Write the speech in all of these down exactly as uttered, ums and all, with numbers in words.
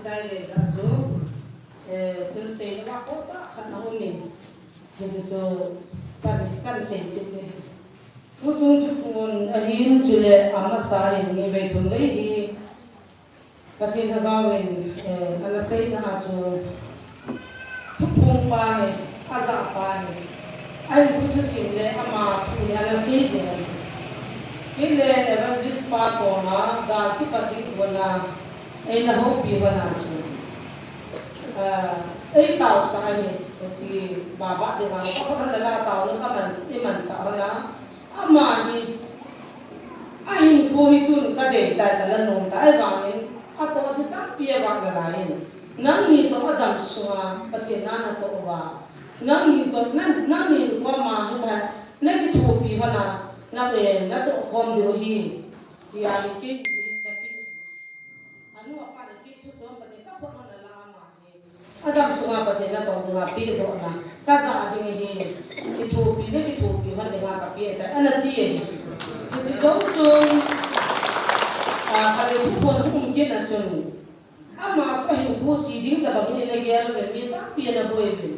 Chai le ta chu, eh, thil sei na ko ta khat na um in. Hichu chu kan, kan sei chu ni. Tuchung thuphon ahin chule amasa in ni vei thum vei hi Pathen Lhagao in, eh, ana seina a chu thuphon pa hi, aja pa hi, ahin thu thusim le ama thu hi ana sei jing ahi. Kei le evangelist pa koma gal kipat ding kona eina houpi hon a chu, ah, ei taosah ahi, chi baba dinga, khon la taona ka man, i mansah hon a, ama hi, ahinkho hi tun ka dei tai, ka la nom tai, ahivangin, atoh ding tampi avah nalai in. Nangni toh adam sunga Pathen na natoh uva, nangni toh, nang, nangni koima hithei, na kithopi hon a, na, eh, natoh khom diu ahi, tia hi kei hi na pi. Anu apa le pi chu chu Pathen ka khut hon a la ama hi. Adam sunga Pathen natoh dinga pi dohna. Ka ja ding hi. Kithopi le kithopi hon dinga ka pi tai. Ana ti ahi. Hichi jong chun, ah, ka le thuphon hung um kit na chun. Ama chu ahinkho chi ding tabang in na gel le mi tampi ana boi uvin.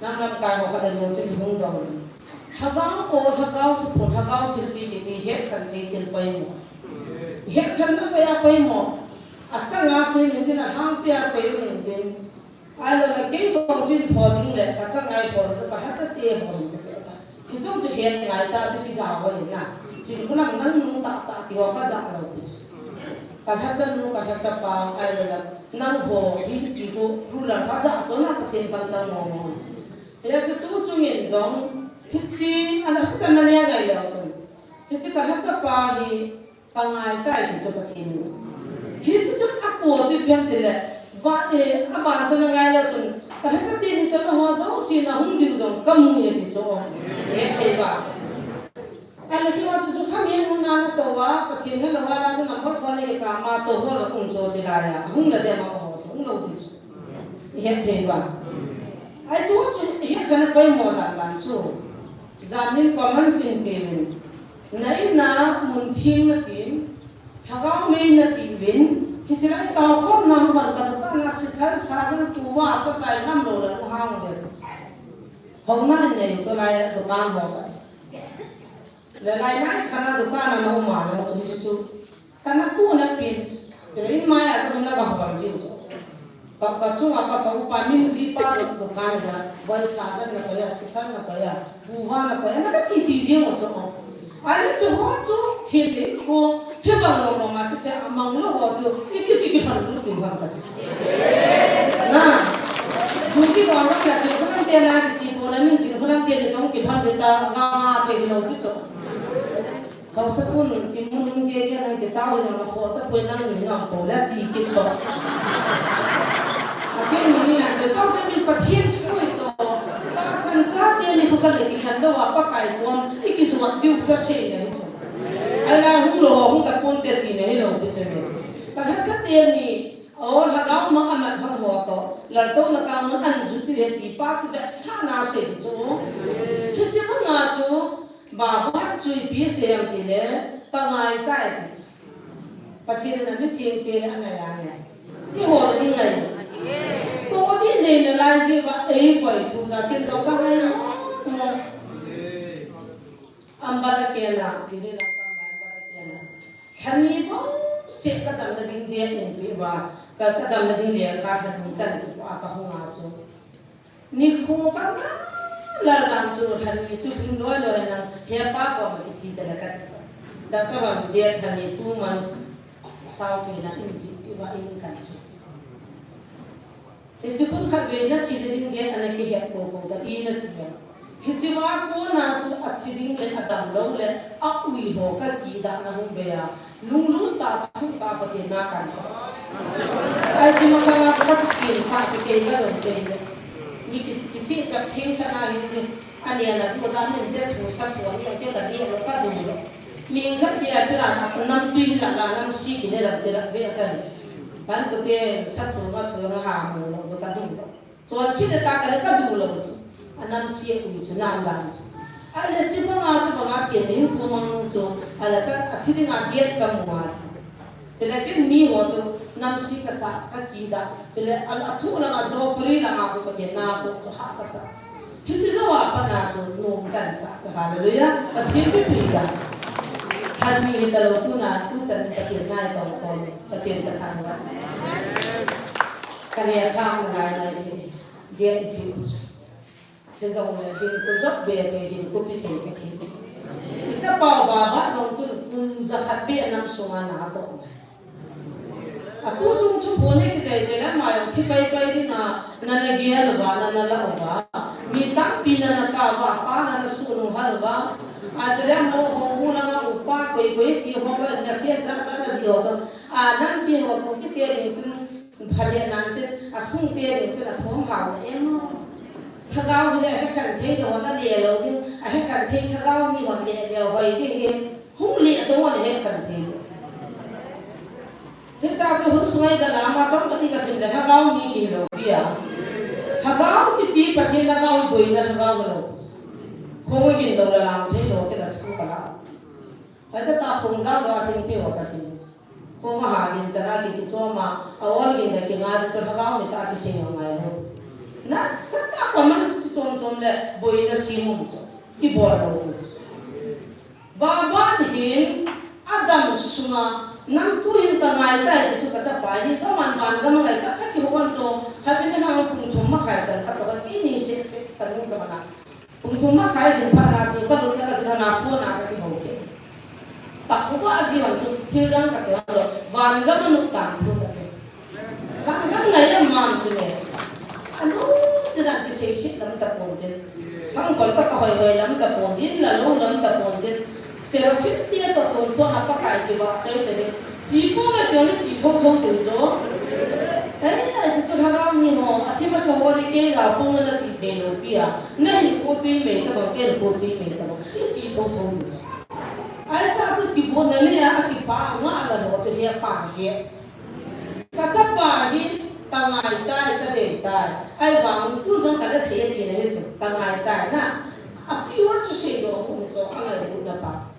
Nang lamkai ho khat le nung chun hung dong. Lhagao, Lhagao thuphon, Lhagao thilpi kiti hetkhen thei thil poimo. Hetkhen na pai a poimo. Achanga sei min tin, alhangpi a sei min tin. Ahilou le kei bang chun pho ding le, kachang a i pho chu ka lhacha te ho in te pe ta. Hichu chu het ngaicha chu kija ho in na. Chin khulang nang nu tahtah ti ho kaja lou pi chu. Ka lhacha nu, ka lhacha pa, ahilou le nang ho hi ti ho, ru la kaja chu na Pathen kamchang mo mo. Hia chu tuchung in jong, hichi, ana khuta na le ngai leu chun. Hichi ka lhacha pa hi, ka ngai tai ti chu Pathen in. Hichi chu ako chu ipi ham ti le, va, eh, aban chu na ngai leu chun, ka lhacha teni toh na ho jong, si na hung diu jong, ka mu e ti chu. Eh, thei va. Ahile chu chu chu kham hian nu na na to a, Pathen na lo a la chu number phone le ka ma to ho la kum cho chi la ya. Hung la de ma ho chu hung lo ti chu. I het thei ba. Ai chu chu i het khana poimo dan dan chu. Jan in comments in pe uvin. Na in na mun thim na tin, Lhagao mei na ti uvin, hichi lai tao khom na mu ban ka dukan a si thal sa jang tu wa cho chai nam lo la nu hang ve. Hong na nei cho lai dukan ho ka. Le lai nai chana dukan a na um a, na chu chu chu. Ka na pu na pin. Chule in mai a sa na ga hong ji chu. Ka, ka chunga pa ka upa min ji pa dukan a ja. Boi sa sa na pa ya, sikal na pa ya, buwa na pa ya, na ka ti ti ji mo chu. Ani chu ho chu thil in ko, he ba lo lo ma ti se amang lo ho chu. I ti ti ki han lu ti han ka ti. Na. Ju ki ko na ka chi ko na te na ki chi ko na min chi ko na te ni tong ki han de ta ga ma te lo ki chu. Haosa pun, imun hung gei gei nang kitao hi nang a kho ta poi nang ni nang po la ti kit to. A ken ni ni nang se chau chau min Pathen thu hi cho. Tahsan chate ni khu ka le kikhen lou a Pakai kom i kizuat diu chu sei na hi cho. Ai la hung lo hung ta pon te ti na hi lo pi che me. Ka lhacha te ni, o Lhagao ma a mat hon ho to. Laltouna ka mun an zu tu he ti pa thu vetsahna sei cho. Hichi banga chu, Baba chu ipi sei em ti le, ka ngai tai ti. Pathen in a mithengte le a ngai a ngai. Eiho le i ngai. To ti nei nalai jeh uva ei koi thu ta kin to ka ngai mo. Ambala kena, ti le la ka ngai ambala kena. Hani bo se ka damna ding dia in pi uva, ka, ka damna ding le ka hani kan pi uva ka hung a chu. Nikho ka nga lal dan chu lhan ni chu hing loi loi nang he pa ko ma kichi ta la ka ti sa. Doctor bam dia lhan ni two months sau pi na in ji pi ba in kan chu. Hichi kun khat ve na chi le ding dia ana ki he ko ko ta i na ti ya. Hichi ma ko na chu a thi ding le a dam lo le a ui ho ka ki da na hung be ya. Lunglut ta, thum ta Pathen na kan. Ai chi masanga ka Pathen sa ki kei ka jong sei le. Mi ki, kichi cha theng sa na hin ni. Ani ana tu ta min te thu sa thu ani a ke ka ni lo ka du lo. Mi khat ki a pi la sa nam pi la la nam si ki ne la te la ve ka ni. Kan ko te sa thu nga thu nga ha mo lo do ka du lo. Chonset le ta ka le ka du lo chu. A nam si a ui chu, nam dan chu. A le chi banga chu banga thian in pu mang chu. A le ka, a thi ding a diet ka mu a chu. Chule kin mi ho chu, Namsi kasa, kakida. Chule, a, athu langa, jopuri langa, khu Pathen natoh chu hah kasa. Hiche jou a pat na chu nom kahin sah chu, hallelujah. Pathen ipi da. Khat ni hitalou tuna, tuchan Pathen na itong khom, Pathen kathangvah. Kani akham ngai ngai hi. Dia ipi chu. Hijongle hinkho jop be thei, hinkho pe thei Pathen. Ichapa u Baba jong chun kum jakhat beh nam sunga natoh ngai. Atu chung thuphon hi kichai chai le, ama jong thi pai pai dinga, nana gel uva, nana lah uva. Mi tampi nana kap uva, apa nana suhnung hal uva. Achule amaho hung langa upa koi koi ti ho, message jat jat ajih ho chu. A, nampi ho kiti te ding chun, Phaleh nan tin, asung te nin chun athom hao na em. Lhagao hi le ahekhen thei lou, na le lou ding, ahekhen thei lhagao mi hon le le hoi ding hin, hung le to hon ahekhen thei lou. Hita chu hun sungai ka lam a chom ka ti ka sim le lhagao mi ki lou pi a. Lhagao kiti Pathen lhagao boina lhagao lou. Khong gin lou la lam thei lou te la thu ka la. Hoi ta ta khong jao lou a thim thei ho ta thim. Khong a ha gin chana ki kichom a, a ol gin le kingai chu lhagao mi ta kising ngai lou. Nasatah a man si chom chom le boina si mum chu. I bol lou tu. Baba hin adam sunga nam tu hin ka ngai tai ti chu ka chapa hi, joman van gam ngai ka, ka kihou an chu, khatvei na pung thum makhai chan ka toh, ini se se ka nung jong na. Pung thum makhai hin phat na chu ka lut na ka chu na phone a ka kihou kit. Ka khu ka ji hon chu thil dang ka sei lou, van gam a nu tan thu ka sei. Van gam ngai lam mam chu le. Anu te dan kisei sei lam ta pon tin. Sangkhol ka ka hoi hoi lam ta pon tin, la lou lam ta pon tin. Seraphim tia toh tonsot a Pakai kivahchoi te ding. Chi pong le teng le chi tho tho ding chu. Eh, a chi chu lhagao mi ho, a chi masa ho le kei la pong na ti thei lou pi a. Na hinkho tui mei tabang, kei hinkho tui mei tabang. I chi tho tho ding chu. Ahi sa chu kibol na le a, a kipa nga la lou chu he pa he. Ka chapa hi ka ngai tai, ka dei tai. Ahivangin tu jong ka la thei ati na hi chu, ka ngai tai na. A pure chu seidoh hung ni chu, a ngailutna pa chu.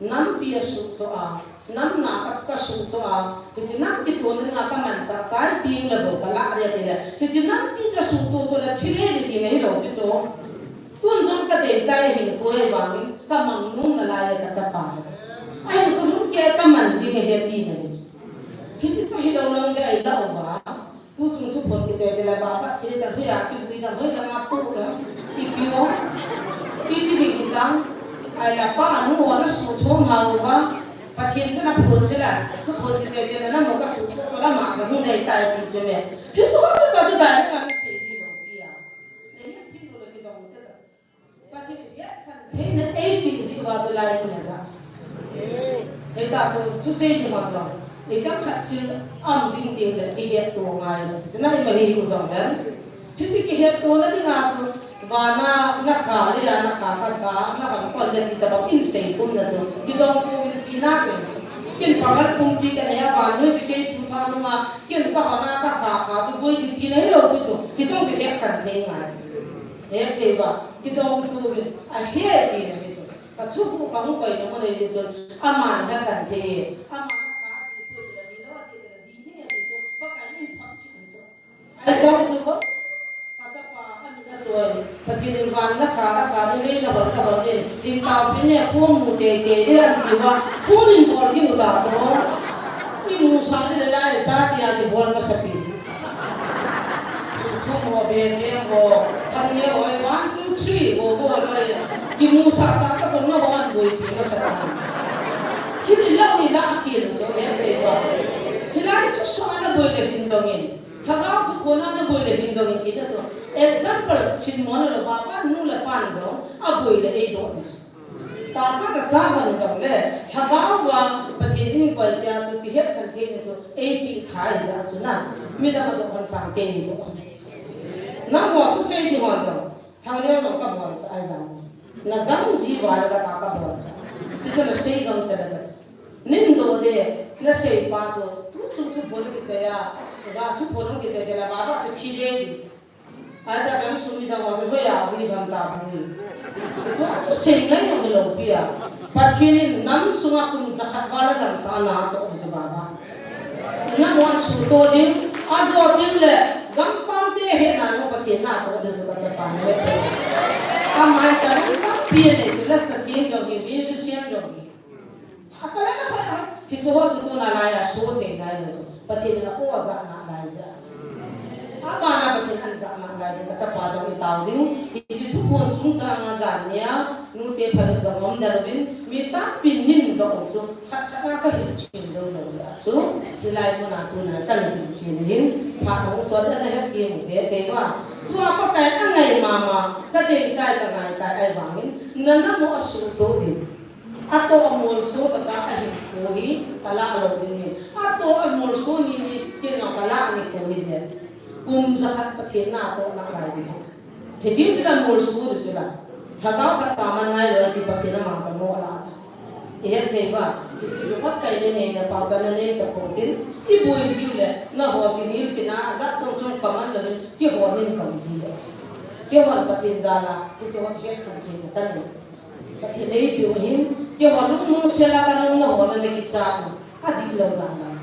Nampi a suhtoh a, nam na ka, ka suhtoh a, hiche nam kitohna dinga ka manchah chai teng le bou ka lah ding ati le. Hiche nampi chu suhtoh toh le thi le ding ti na hilou pi chu. Tun jong ka dei tai hin koi vangin ka mang nom nalai ka chapa. Ahin ka lhun kei ka man ding ahi ati na hi. Hiche chu hilou lang be ahi la uva. Tu chung thuphon kichai chai la ba ba thi le ta hoi a kivui dam hoi langa pu la. Ipi o. Iti ding kita. Ahi la pa anu ho na suhthom hao uva. Pathen chana phon chai la. Thuphon kichai chai la na mo ka suhthom la ma ka mu nei tai ti chu me. Hichu ka chu ka chu dai ka na sei ding lou pi a. Nei hi thi lou le kidong te la. Pathen in hetthei theina eipeh jeh uva chu lai mun a ja. Hita chu thusei ding uva chu. Itam khat thil um ding teng le kihetto ngai. Sina ima hi u jong le. Hiche kihettona dinga chu. Vana na kha le a na kha ka kha na ham kon le ti tabang in sei pum na chu. Kidong pum in ti na sei. Kin pangal pumpi ka nei a vannoi chu kei thu tha nunga. Kin ka hona ka kha kha chu boi ding ti na hilou pi chu. Hichung chu hetthei ngai. Hetthei ba. Kidong tu vin, ahe tina hi chu. Ka thuguh ka hung koina mun ahi chun, aman ahe khan thei. Aman akha ti pu ti la di lo, ati ti la di ni ati chu, Pakai in pham chih chu. Ahi chun chu ko, ka chapa amin achoi. Pathen in van la kha, la kha ni lei la hon, la hon ni. Hin tao pin ne khom mu tei tei ni an ti va. Phone in bol ki mu ta chu. I mu sa ni le lai cha ti a ki bol masa pi. Thum ho, be, be ho, thang ne ho, one, two, three, ho, ho, ho, kimu sa ta ka kon na ho an boipi masa ta. Thil ila, ila, a kil, so, le, te, ba. Hilai chu so ana boi le hin dong in. Lhagao thuphon ana boi le hin dong in, kila so. Example, sin mo na lo, ba, ba, nu le pan jong, a boi le, ei do, ti. Tahsa ka cha van jong le, lhagao va Pathen in koi pia chu chi het khan thei ni chu, eipeh thei jeh chu na. Midang a doh hon sang kei ni doh hon. Nangho thusei ding hon jong, thang neo nong ka bol cha ai jang. Na gam ji va le ka ta ka bol cha. Chi chu na sei gam cha le ka. Nin doh de, na sei pa chu, tu chu thuphon kichai a, ga thuphon kichai jeh la ba ba chu thi de. Acha jang sumi dang wa hoi a hoi dam ta bu. Chu, chu sei ngai no lo pi a. Pathen in nam sunga kum jakhat val a damsah na toh chu ba ba. Nangho suhtoh ding, ajo ding le, gampam te hena nung Pathen natoh ding chu kachapa nahet. Amai ta nung tampi anei chu, lasa theng jong hi, musician jong hi. Atale na kha, hiche ho chu tuna laiya suhthei nailou chu. Pathen in apo ajah nalai jeh a chu. Abana Pathen in ajah nalai ding, kachapa ding itao diu. Hiche thuphon chungchang a jan nia, nute phabep jong um ding uvin, mi tampin nin doh u chu. Khat khat a kahil chin jou lou jeh a chu, hilai muna tuna kana hil chin hin, phat hung sot le nahet thei u hethei uva. Tua Pakai angai mama, kadei tai kangai tai ahivangin, nana mo asuhtoh ding. Atoh amolso tah a ahinkho hi, kalah lou ding ahi. Atoh amolso ni ni, tin jong kalah nikho hi le. Kum jakhat Pathen natoh nalai ding chu. Hitin chu la molso ding chu la. Lhagao khat cha man nailou ti Pathen ama cha mo la ta. Ihet thei uva, hiche lungkhat kai le nei na pao cha nanei tapou tin. Iboi jiu le, naho kinel kina, ajat chom chom kaman le, kihou nin kam ji le. Kihou Pathen jal a, hiche ho het khan kina tani. Pathen eipeu ahin, kihou lungmong sel a kanung naho nana kicha. Adihlou dan dan.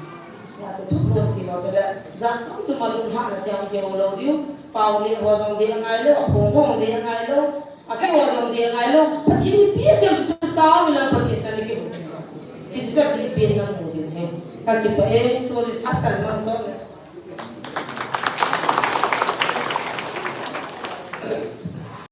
Hijeh chun thuphon ti ho chu le, jat chom chom a lunglhahna thei a kihou lou diu. Pao le ho jong dei angailou, aphong ho jong dei angailou, akihou jong dei angailou. Pathen ipi asei chu tao mi lang Pathen tani kihou. Hiche chu adih pen namu ding ahi. Kakipah e, sorry, phat kaman sot le.